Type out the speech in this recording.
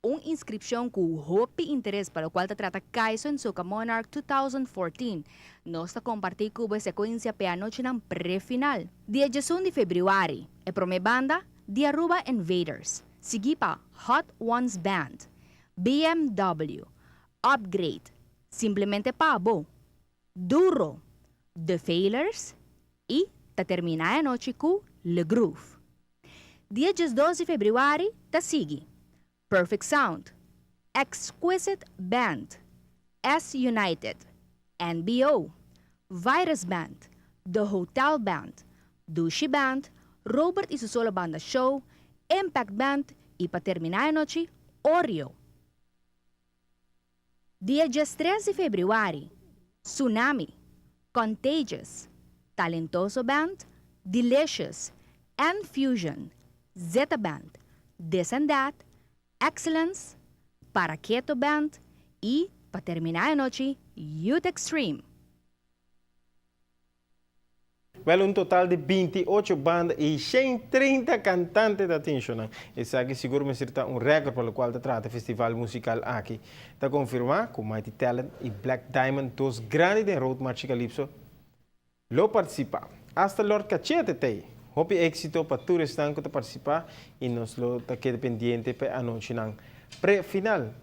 Un inskripshon ku hopi interes pa lokual ta trata Kaiso en Soca Monarch 2014. Nos ta kompartí ku bo e sekuensia p'e anochinan pre-final. Dia 11 di febrüari, e promé banda, The Aruba Invaders, siguí pa Hot Ones Band, BMW, Upgrade, Simplemente Pa Bo, Duro, The Failers i ta terminá e anochi ku Le Groove. Dia 12 di febrüari ta sigui Perfect Sound, Exquisite Band, S United, NBO, Virus Band, The Hotel Band, Dushi Band, Robert y su solo banda show, Impact Band y pa termina e anochi, Oreo. Dia 13 di februari, Tsunami, Contagious, Talentoso Band, Delicious, and Fusion, Zeta Band, This and That, Excellence, Paraketo Band y, pa termina e anochi, Youth Extreme. Wel, un total di 28 banda y 130 cantante ta atenciona. Esaki sigur mester ta un record pa locual ta trata festival musical aki. Ta confirma cu Mighty Talent y Black Diamond, dos grandi den Road March Calypso, lo participa. Hasta Lord Cachete t'ey. Hopi exito pa tur esnan cu ta participa y nos lo ta keda pendiente pa anochinan pre-final.